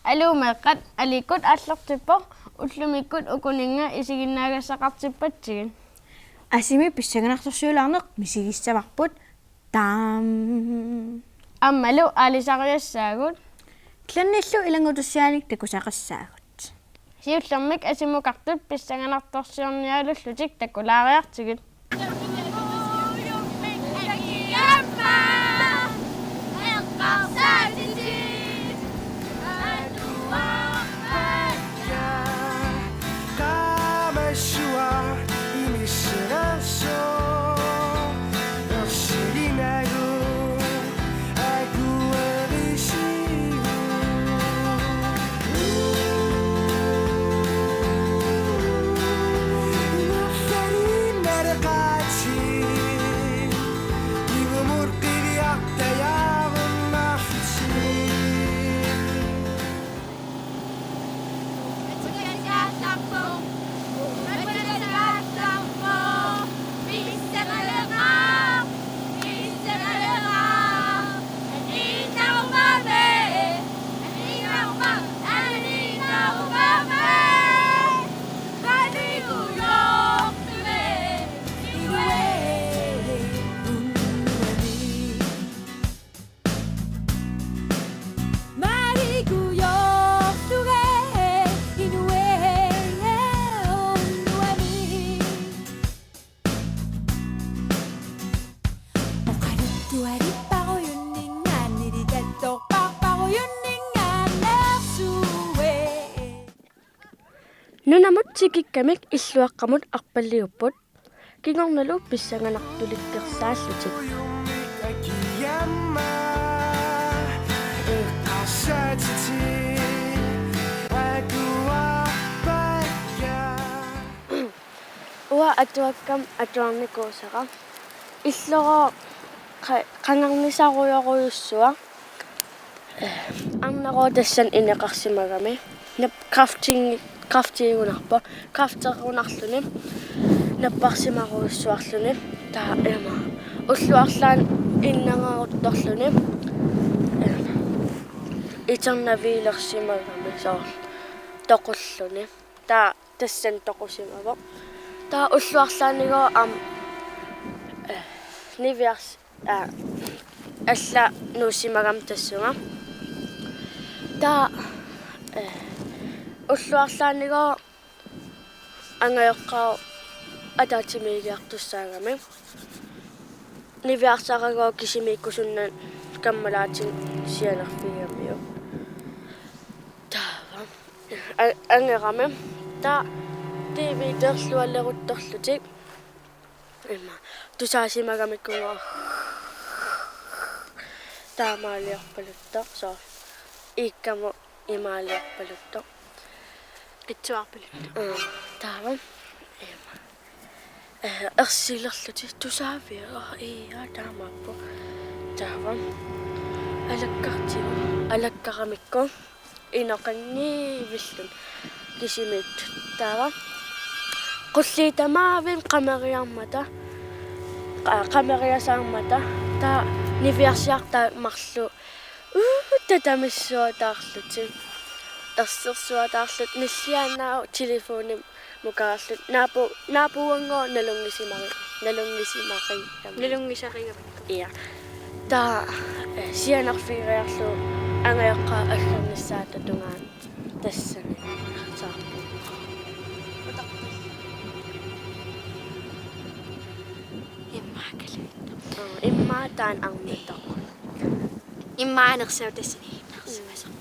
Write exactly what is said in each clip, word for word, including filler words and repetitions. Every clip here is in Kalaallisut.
Aluu meeqqat, aliikkut aallartippoq, ullumikkut ukuninnga isiginnaagassaqartippatsigit. Asimi pissanganartorsiulaarneq misigissavarput. Taam. Aammalu aalisariassaagut. Klanillu ilanngutussiaanik takusaqassaagut. Siullermik asimukartut pissanganartorsiornialullutik takulaariartigit. Nunamut tikikkamik illuaqqamut arpalliupput. Kingornalu pissanganartulikkersaallutik. Uanga atuakkama atuarnikuusara. Illorooq qa-, qangarnisarujorujussuaq. Arnarooq tassani ineqarsimagami. Nap-, crafting, craftigunarpoq. Crafterunarluni. Napparsimarujussuarluni. Taava ima. Ullut arlaanni innangaruttorluni. Ima. Iternaviilersimagami soorlu. Toqulluni. Taava tassani toqusimavoq. Taava ullut arlaannikooq aamma, eh, niviars-, aa, alla nuussimagami tassunga. Taava, eh, ullut arlaannikooq angajoqqaavoq ataatsimiigiartussaagami. Niviarsaragooq kisimiikkusunnani kammalaatinik sianerfigigamiuk. Taava. A-, angerami. Taava T V-terlualeruttorlutik. Ima. Tusaasimagamikku taamaaliorpaluttoq. Soorlu. Iikkamut imaaliorpaluttoq. Qitsuarpaluttoq. Aa, taava. Ima. Eh, ersilerlutik tusaaviuk? Aa, ia, taamaappoq. Taava. Alakkartigu. Alakkaramikku. Inoqanngivilluni kisimiittut. Taava. Qulliit tamaavimmik qameriarmata. Qa-, qameriasaarmata. Taava niviarsiartaat marluk. Uu, tatamissuataarlutik. Ersersuataarlutik nilliannaavoq telefonimik mukaarlutik. Naapu-, naapuuanngooq nalunngisimari-, nalunngisimari-, Nalunngisarigamikku. Ia. Taava, eh, sianerfigeriarlugu angajoqqaat aggernissaata tungaanut tassani saarput. Immaqa kali. Aa, immaqa taanna arnittoq. Immaqa anersaaq tassani. Anersimasoq.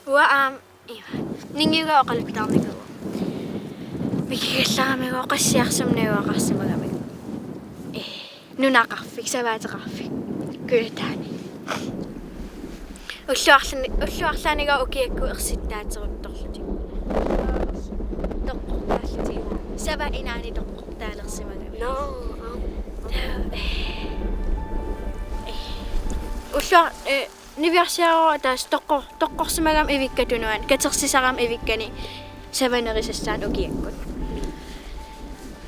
Uanga aamma Iva. Ningiuga oqaluttarnikuuvoq. Mikigallaramigooq qassiarsumik najugaqarsimagamik. Ee, nunaqarfik, savaateqarfik. Kujataani. Ulluarlani-, ulluarlaanigooq ukiakkut ersittaateruttorlutik. Toqqortaallutik. Sava inaani toqqortaalersimagamik. Nå, aa. Ulluar-, ee, Niviarsiarooq tassa toqqor-, toqqorsimagami ivikka tunuani, katersisarami ivikkani savanerisassaani ukiakkut.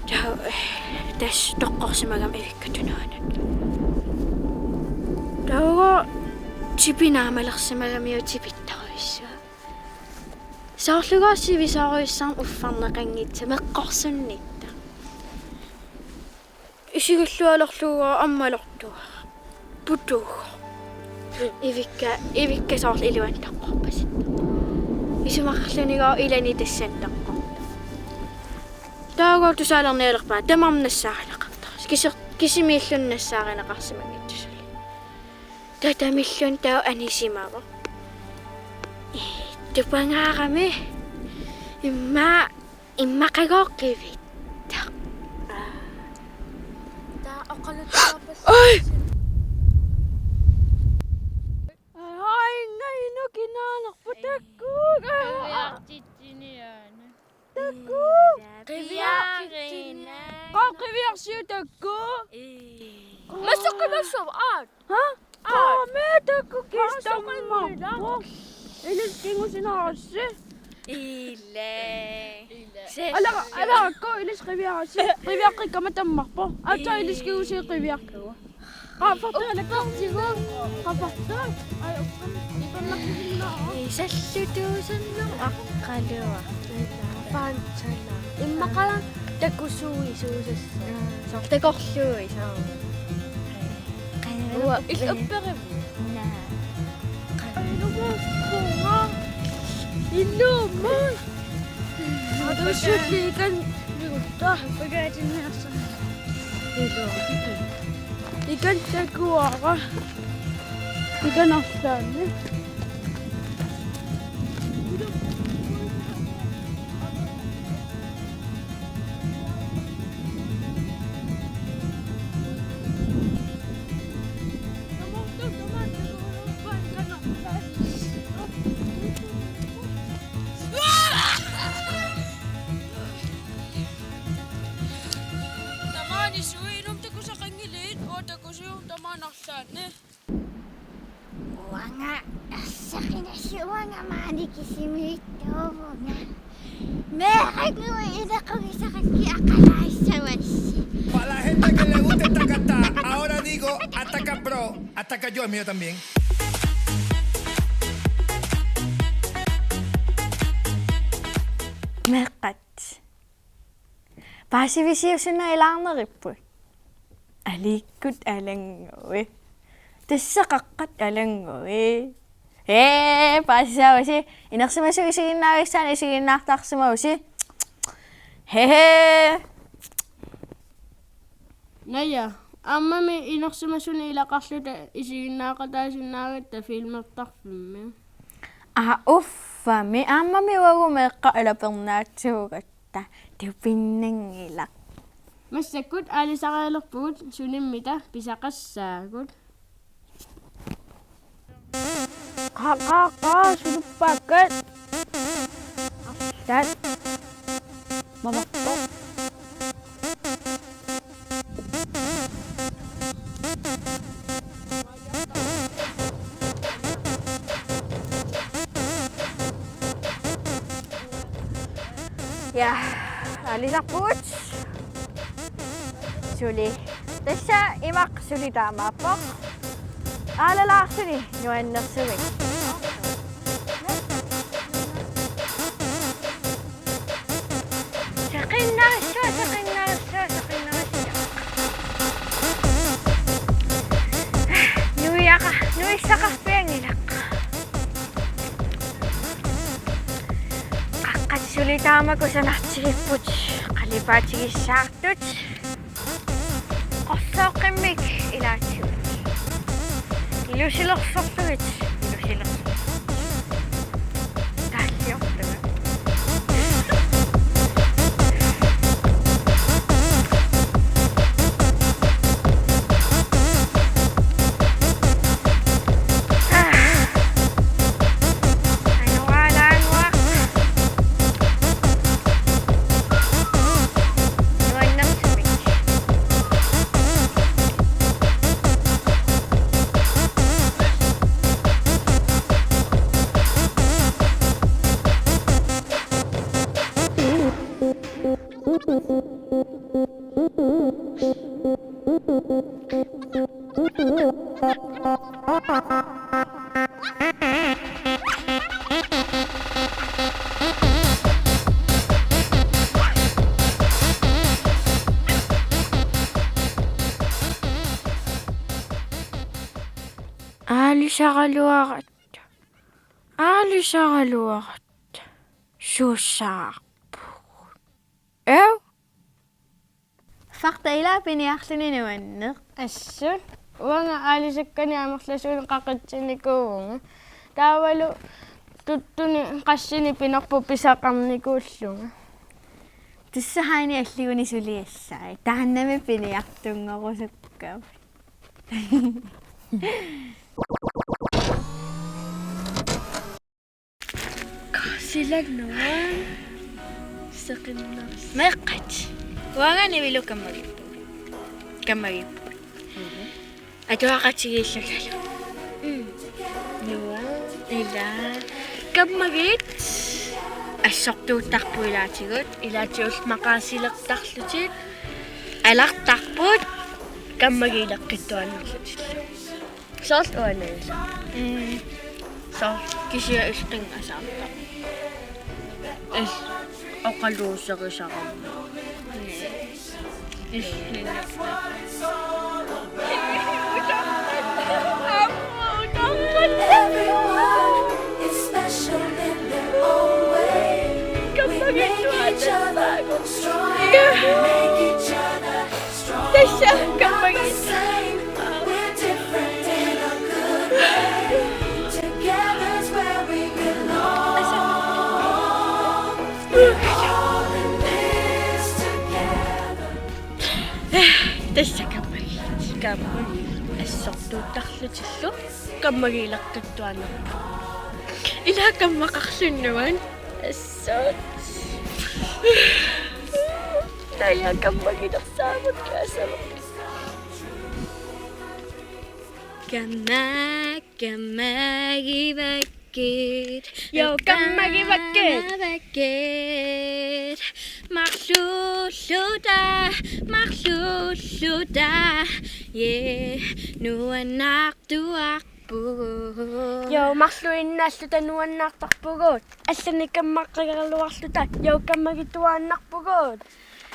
Taava, tassa toqqorsimagami ivikka tunuani. Taava tipi naamalersimagamiuk tipittorujussuaq. Soorlu sivisoorujussuarmik uffarneqanngitsoq meqqorsunnitta. Isigilluarlugu ammalortuga. Putuuga. Ivikka, ivikka soorlu iluani toqqorpasippoq. Isumaqarlunilu ilani tassani toqqorpoq. Taava tusaalernialerpaa tamarmi nassaarineqartarpoq. Kisi-, kisimiilluni nassaarineqarsimanngitsoq suli. Tatamilluni taava anisimavoq. Ee, tupangaarami. Immaqa Immaqagooq qivittaq. Taa oqaluttuarpassuit. Oj! Ai, ngai, nu kinaanerput takkuuk. Ai, aa. Qiviartitsiniaana. Takkuuk. Qiviarina. Qaa qiviarsiuk takkuuk. Ii. Massakkut massakkut aat. Ha? Aa. Aa, me takku kistamma. Aa, soqanngilaq. Ilis kingusinaagassi. Ilaa. Ilaa. Se-, ala, ala, ko ilis qiviarassi. Qiviaqqikka aamma tammarpoq. Aatsaat ilis kingusi qiviarlugu. Aa, fartaala kartigu. Aa, fartaa. Ai, uppan. Uppan nakkisinna. Ii, sallutuusannu aqqalua. Fansala. Immaqa takusuisuusassu. Soorlu takorluui, soorlu. Uanga, il upperivi. Naa. Qanumussunga. Ilumut. Atussulikan. Pagaatinneersoq. Ilu. Ikan takuara. Ikan arlaanni. Tamaani suinum takusaqanngilit, uanga takusuuvoq tamaani arlaanni. Uanga ersaqinassi uanga maani kisimiittuuvunga. Meerannguit ilaqugisarakkit aqalaassavassi. Para la gente que le gusta Takata, ahora digo Ataka Bro, Ataka Yo es mío también. Meeqqat. Paasivisiuk suna ilaarneripput? Aliikkut alanngui. Tassa qaqqat alanngui. Hee, paasisaavusi. Inersimasut isiginnaavissaannik isiginnaartarsimavusi. Hee. Naja, aammami inersimasunik ilaqarluta isiginnaaqataasinnaagatta filmertarfimmi. Aa, uffami. Aammami uagut meeqqat alapernaatsuugatta. Tupinnanngilaq. Massakkut aalisarialerpugut sunimmita pisaqassaagut. Qaa, qaa, qaa, suluppaakkat. Arlaat. Mamartoq. Ja, aalisarpugut. Suli. Tassa imaq suli taamaappoq. Aalalaarluni nuannersumik. Seqinnarissua, seqinnarissua, seqinnarissua. Nuiaqa-, nuissaqarpianngilaq. Qaqqat suli taama kusanartigipput, qalipaatigissaartut. Qorsooqqimmik ilaatigut. Ilusilersorlugit, ilusilersorlugit. Taalliortunga. Aa. Anoraalaaguaq. Nuannersumik. Aluarat. Aalisaraluarat. Suussaarpugut. Ev? Fakta ila piniarluni nuanneq. Assut. Uanga aalisakkanik amerlasuunik qaqitsinikuuvunga. Taavalu tuttuni qassini pinerpoq pisaqarnikuullunga. Tassa haani alliguni suliassai. Taannami piniartunngorusukkavit. Silaq nuann-, seqinnars-. Meeqqat. Uanga Nivilu kammagiippugut. Kammagiippugut. Mhm. Atuaqatigiillutalu. Mm. Nuann-. Ila. Kammagit. Assortuuttarput ilaatigut. Ilaatigut maqaasilertarlutik. Alartarput. Kammagileqqittuaannarlutillu. Soorlu uanila. Mm. Soorlu kisianni isqingasaarta. Is oqaluuserisarama. Is. Everyone is special in their own way. We make each other strong. We make each other strong. We're not the same. We're different in a good way. Together's where we belong. We're all in this together. Tassa kammagit. Kammagit. Assortuuttarlutillu. Kammagileqqittuaannarput. Ila kammaqarlunga nuann-. Assut. Naja kammagilersaarut kaasaruk. Kamma-, kammagivakkit. Jo, kammagivakkit. Kammagivakkit. Marluulluta, marluulluta. Yeah, nuannaartuarpugut. Jo, marluinnaalluta nuannaartarpugut. Allanik kammaqqajaluarluta. Jo, kammagittuaannarpugut.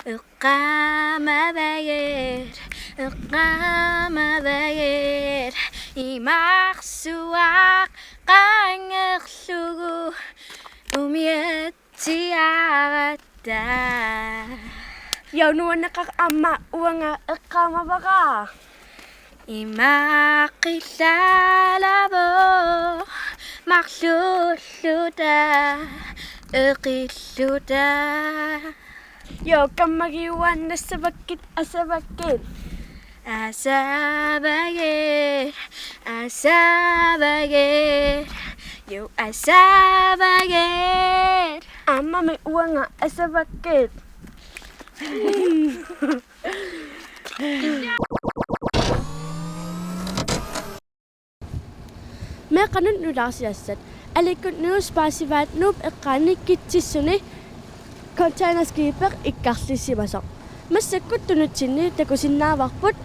Eqqaamavagit, eqqaamavagit, imarsuaq qangerlugu umiatsiaratta. Jo, nuanneqaaq aamma uanga eqqaamavara. Imaaqqilaarlavoq marluulluta eqilluta. Jo, kammagiuaannassavakkit, asavakkit. Asavagit, asavagit. Jo, asavagit. Aammami uanga asavakkit. Meeqqanut nutaarsiassat. Aliikkut News paasivaat Nuup eqqaani Kitsissuni containerskibip ikkarlissimasoq. Massakkut tunutsinni takusinnaavarput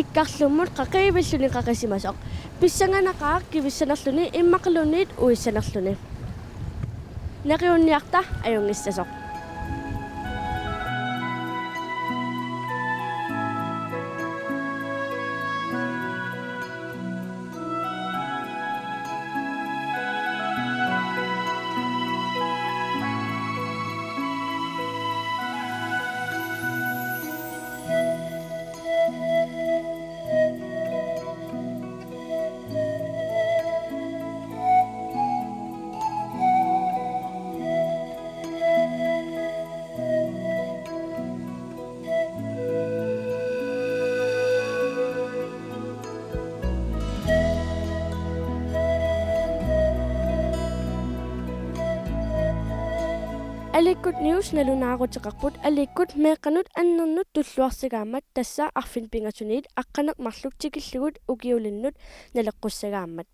ikkarlummut qaqiivilluni qaqisimasoq. Pissanganaqaaq kivissanerluni immaqaluunniit uissanerluni. Neriunniarta ajunngissasoq. Aliikkut News nalunaaruteqarput Aliikkut meeqqanut annernut tulluarsagaammat, tassa arfineq-pingasuniit aqqaneq-marluk tikillugu ukiulinnut naleqqussagaammat.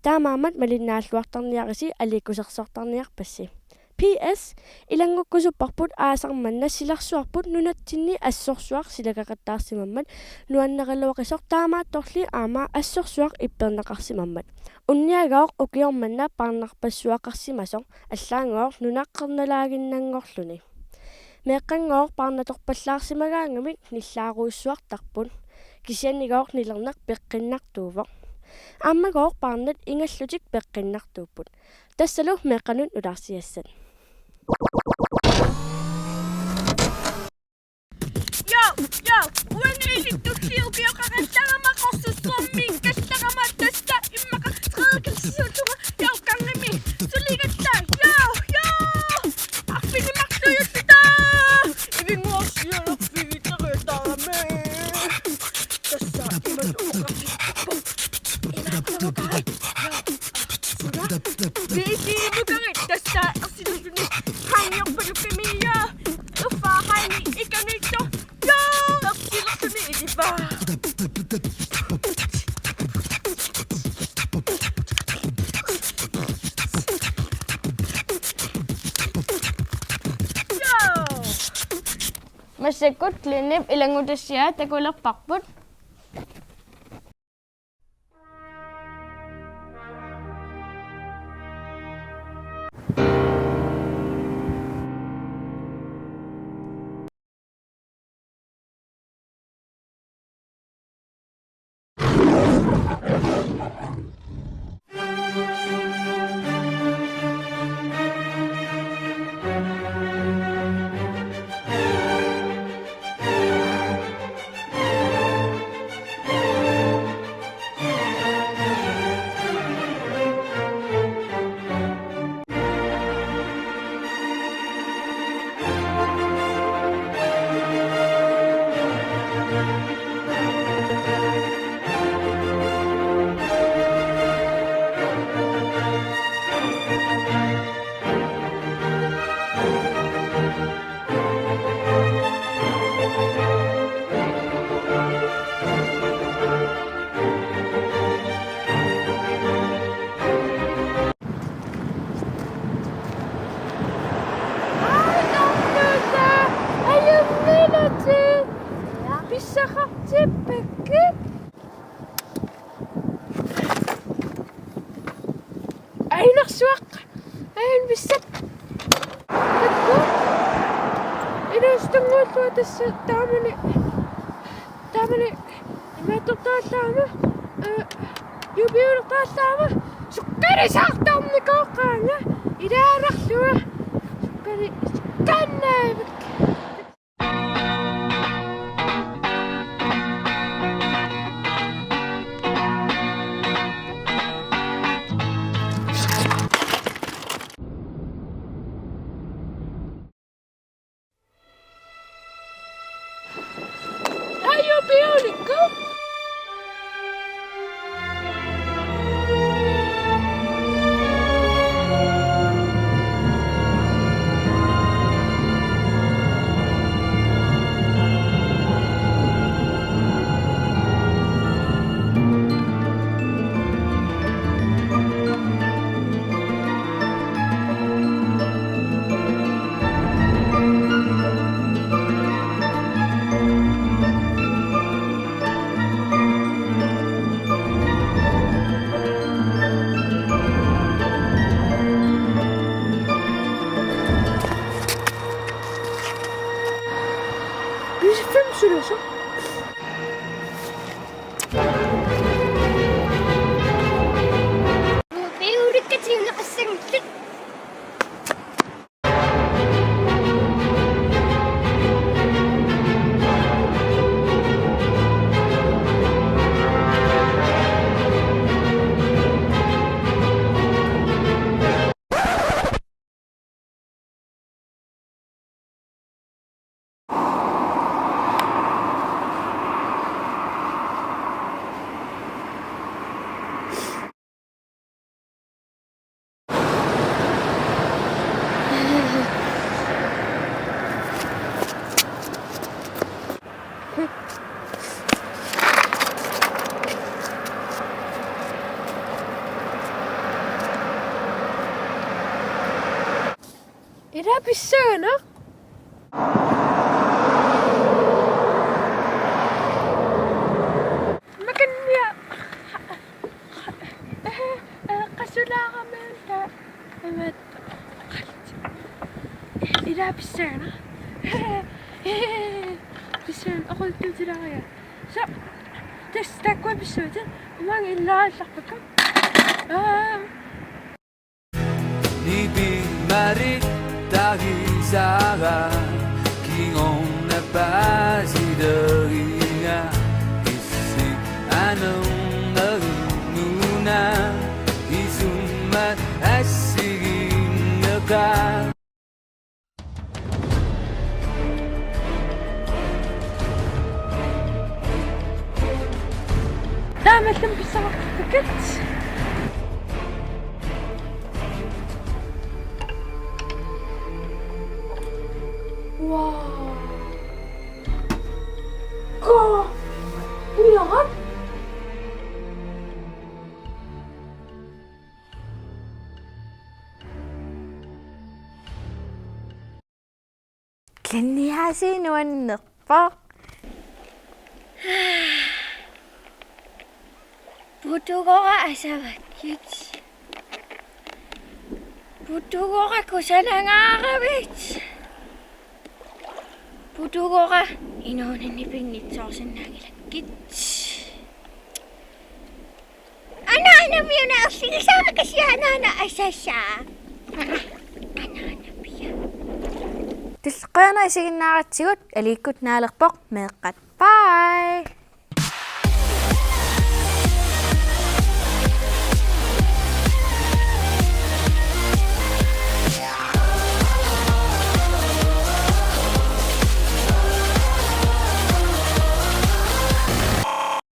Taamaammat malinnaalluartarniarisi aliikkusersortarniarpassi. P S, ilanngukkusupparput aasaq manna silarsuarput nunatsinni assorsuaq silagaqattaarsimammat nuanneraluaqisoq, taamaattorli aamma assorsuaq ipperneqarsimammat. Unniagooq ukioq manna paarnarpassuaqarsimasoq, allaanngooq nunaqqernalaaginnanngorluni. Meeqqanngooq paarnatorpallaarsimagaangamik nillaarujussuartarput. Kisiannigooq nilerneq peqqinnartuuvoq. Ammagooq barnet ingallutik peqqinnartuupput. Tassalu meeqqanut nutaarsiassat. Jo, jo, uani ilittullii ukioqarallarama qorsussuarmiikkallarama tassa immaqa tredje klassisuullunga jo gangimi suligatta, jo, jo, arfineq-marluulluta, ivinnguarsialerfigittariataarami. Tassa imatut oqarfipput. Imatut oqarfipput. Suna? Biisiimukarit tassa ersilerluni. Haanniorpalukkami ja. Uffa haanni ikaniittoq. Ja, ersilerluni ilivaa. Ja. Massakkut Glenip ilanngutassiaa takulerparput. Pissaqartippakkit. Ainarsuaq. Ain pissap. Takku. Inuusutunngorlunga tassa taamani. Taamani. Imaattortaallama. Eh, jupiulertaallama. Sukkarisaartarnikooqqaanga. Ilaanarlunga. Sukkari. Sukkannaavik. Are you beautiful? Fem søløser. Ila pissaanaq. Makannia. Qasulaaramiulta. Imaat. Ila pissaanaq. Pissaanaq oqaluttuutilaariga. Sa. Tassa taakkua pissuutit. Uanga illaallarpakka. Aa. Nipi marit tagisara kingorna paasiteriga issi anernerununa isummat assigiinneqaaq. Taamaalilluni pissangartarpugut. Wow. Ko. Ujarat. Glenniasi nuannerpoq. Putugora asavakkit. Putugora kusanangaaravit. Putugora inuuninni pinngitsoorsinnaanngilakkit. Anaana piuna ersigisara kasianni anaana asassaa. Anaana pia. Tulliani isiginnaaratsigut Aliikkut Naalerpoq meeqqat. Bye.